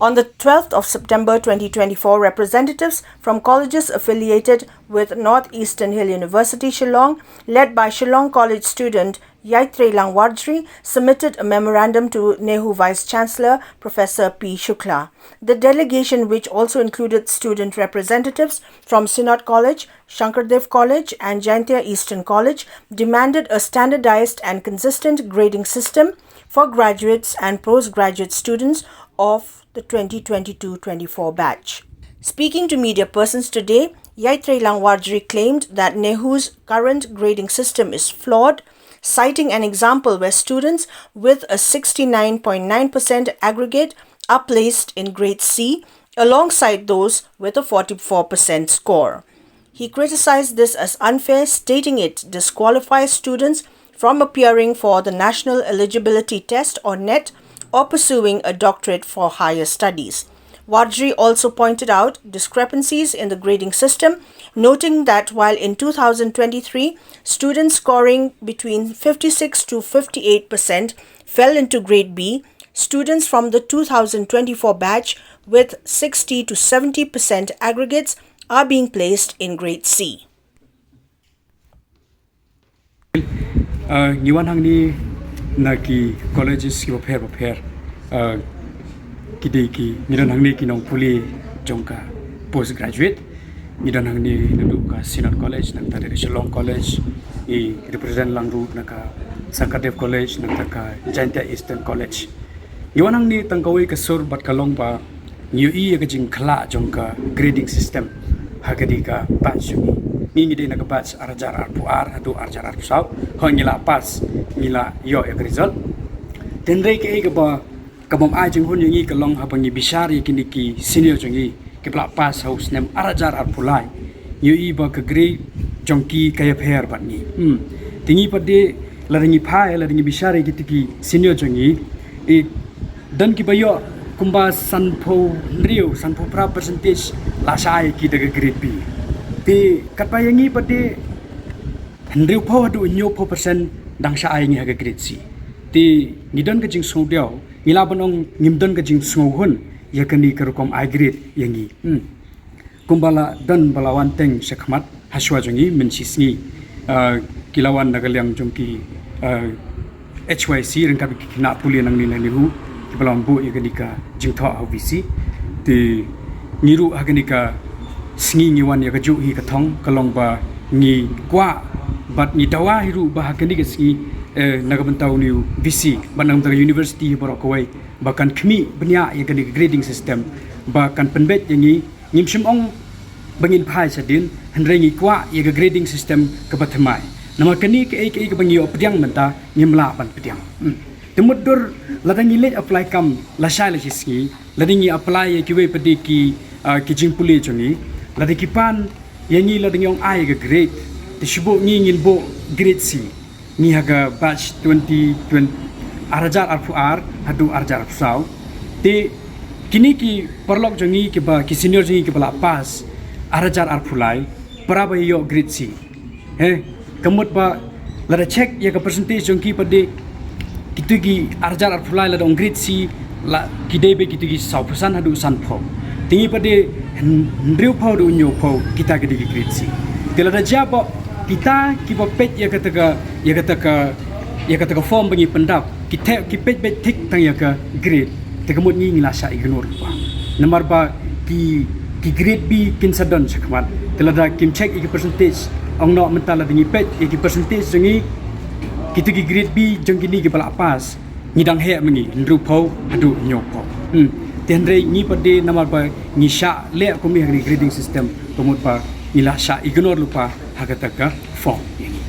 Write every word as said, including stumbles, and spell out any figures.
On the twelfth of September twenty twenty-four, representatives from colleges affiliated with North Eastern Hill University, Shillong, led by Shillong College student Yaitreilang Warjri, submitted a memorandum to NEHU Vice Chancellor Professor P Shukla. The delegation, which also included student representatives from Synod College, Shankardev College, and Jaintia Eastern College, demanded a standardized and consistent grading system for graduates and postgraduate students of the twenty twenty-two twenty-four batch. Speaking to media persons today, Yaitreilang Warjri claimed that NEHU's current grading system is flawed, citing an example where students with a sixty-nine point nine percent aggregate are placed in grade C alongside those with a forty-four percent score. He criticized this as unfair, stating it disqualifies students from appearing for the National Eligibility Test, or NET, or pursuing a doctorate for higher studies. Warjri also pointed out discrepancies in the grading system, noting that while in two thousand twenty-three, students scoring between fifty-six to fifty-eight percent fell into grade B, students from the two thousand twenty-four batch with sixty to seventy percent aggregates are being placed in grade C. Uh, ngi wan hangne na ki colleges ki bapher bapher. Uh, ki dei ki, ngi don hangne ki nongpule jong ka postgraduate. Ngi don hangne naduh ka Synod College, nangta ka Shillong College, ngi represent lang ruh na ka Shankardev College, nangta ka Jaintia Eastern College. Ngi wan hangne tang kawei ka sur bad ka long ba ngi ïohi ïa ka jingkhlaiñ jong ka grading system ha kane ka batch jong ngi. Ngi dei na ka batch ar hajar arphew ar haduh ar hajar arphew saw. Hooid, ngi la pass, ngi la ïoh ïa ka result. Hynrei kaei kaba, ka bym ai jinghun ïa ngi ka long haba ngi bishar ïa kine ki senior jong ngi kiba la pass ha u snem ar hajar arphew lai, ngi ïohi ba ka grade jong ki ka ïapher bad ngi. Hmm. Te ngi pat de, lada ngi phai, lada ngi bishar ïa kito ki senior jong ngi, i don kiba ïoh kumba sanphew hynriew, sanphew phra percentage la shah ai ki da ka grade B. Te katba ïa ngi pat de hynriewphew haduh hynñiewphew percent dang shah ai ngi ha ka grade C. Te ngi don ka jingsngewdiaw, ngi lah ban ong ngim don ka jingsngewhun ïa kane ka rukom ai grade ïa ngi. Hmm. Kumba la don ba la wan teng shakhmat hashwa jong ngi mynshisngi. Ah, ki la wan na ka liang jong ki, ah, H Y C, ryngkat ki khynnah pule nangne na NEHU, kiba la wan buh ïa kane ka jingthoh ha u V C. Te ngi ruh ha kane ka sngi ngi wan ïa kajuh hi ka thong, ka long ba ngi kwah bad ngi dawa hi ruh ba ha kane ka sngi, eh, na ka bynta une u V C bad na ka bynta ka university hi baroh kawei, ba kan khmih bniah ïa kane ka grading system, ba kan pynbeit ïa ngi. Ngim shym ong ba ngin phai shadien, hynrei ngi kwah ïa ka grading system kaba thymmai. Namar kane kaei kaei kaba ngi ïoh pdiang mynta ngim lah ban pdiang. Hmm. Te mutdur lada ngi leit apply kam lashai lashisngi, lada ngi apply ïa kiwei pat de ki, ah, ki jingpule jong ngi, lada ki pan ïa ngi, lada ngi ong ai ïa ka grade, te shu buh ngi, ngin buh grade C. Ngi ha ka batch twenty twenty, ar hajar arphew ar haduh ar hajar arphew saw. Te kine ki paralok jong ngi kiba, ki senior jong ngi kiba la pass ar hajar arphew lai, para ba ïoh grade C. He, ka mut ba lada check ïa ka percentage jong ki pat de, kito ki ar hajar arphew lai lada ong grade C, la ki dei beit kito ki sawphew san haduh sanphew. Te ngi pat de hyn-, hynriewphew haduh hynñiewphew kita ki dei ki grade C. Te lada jia ba kita kiba peit ïa kata ka, ïa kata ka, ïa kata ka form ba ngi pyndap, ki thep, ki peit beit thik tang ïa ka grade, te ka mut ngi, ngi la shah ignore lypa. Namar ba ki, ki grade B kin sa don shakhmat. Te lada kim check ïa ki percentage, ong noh mynta lada ngi peit ïa ki percentage jong ngi, kito ki grade B jong kine kiba la pass, ngi dang heh ma ngi, hynriewphew haduh hynñiewphew. Hmm. Te hynrei ngi pat de namar ba ngi shah leh kumne ha kane ka grading system, ka mut ba ngi la shah ignore lypa ha kata ka form ïa ngi.